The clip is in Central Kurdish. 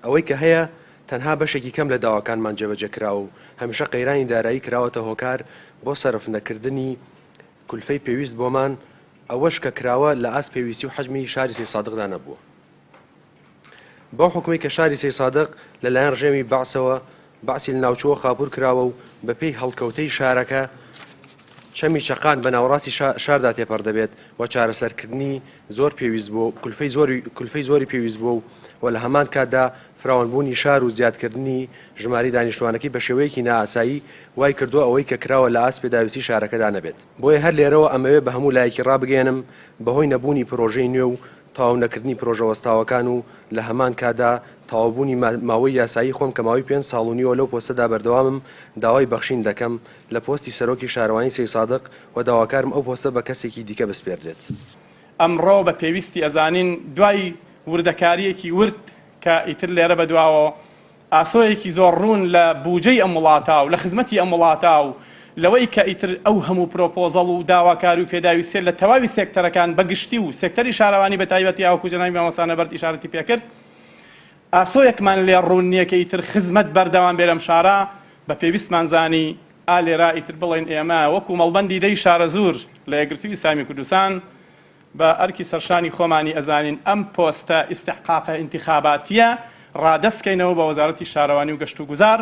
ئەوەی کە هەیە تەنها بەشێکی کەم لە داواکانمان جێبەجێ کراوە و هەمیشە قەیرانی دارایی کراوەتە هۆکار بۆ سەرف نەکردنی کولفەی پێویست بۆمان، ئەوەش کە کراوە لە ئاست پێویستی و حەجمی شاری سەیدسادقدا نەبووە. بەو حوکمەی کە شاری سەیدسادق لە لایەن ڕژێمی بەعسەوە بەعسی لەناوچووە خاپوور کراوە و بەپێی هەڵکەوتەی شارەکە چەمی چەقان بە ناوەڕاستی شاردا تێپەڕ دەبێت و چارەسەرکردنی زۆر پێویست بووە و کولفەی زۆری کولفەی زۆری پێویست بووە و و لە هەمان کاتدا فراوانبوونی شار و زیادکردنی ژمارەی دانیشتوانەکەی بە شێوەیەکی نائاسایی وای کردووە ئەوەی کە کراوە لە ئاست پێداویستی شارەکەدا نەبێت. بۆیە هەر لێرەوە ئەمەوێ بە هەموو لایەکی ڕابگەیەنم بەهۆی نەبوونی پرۆژەی نوێ و تەواو نەکردنی پرۆژە وەستاوەکان و لە هەمان کاتدا تەواوبوونی ماوەی یاسایی خۆم کە ماوەی پێنج ساڵ و نیوە لەو پۆستەدا بەردەوامم داوای بەخشین دەکەم لە پۆستی سەرۆکی شارەوانی سەیدسادق و داواکارم ئەو پۆستە بە کەسێکی دیکە بسپێردرێت. ئەمڕۆ بە پێویستی ئەزانین دوای وردەکارییەکی ورد کە ئیتر لێرە بەدواوە ئاسۆیەکی زۆر ڕوون لە بوجەی ئەم وڵاتە و لە خزمەتی ئەم وڵاتە و لەوەی کە ئیتر ئەو هەموو پرۆپۆزەڵ و داواکاری و پێداویستیە لە تەواوی سێکتەرەکان بە گشتی و سێکتەری شارەوانی بە تایبەتی وەکو جەنابی مامۆستا نەبەرد ئیشارەتی پێکرد ئاسۆیەکمان لێ ڕوون نییە کە ئیتر خزمەت بەردەوام بێ لەم شارە بە پێویستمان زانی ئا لێرە ئیتر بڵێین ئێمە وەکو مەڵبەندی دەی شارەزوور لە یەکگرتووی ئیسلامی کوردستان بە ئەرکی سەرشانی خۆمانی ئەزانین ئەم پۆستە ئیستحقاقە ئینتیخاباتیە ڕادەست کەینەوە بە وەزارەتی شارەوانی و گەشتوگوزار.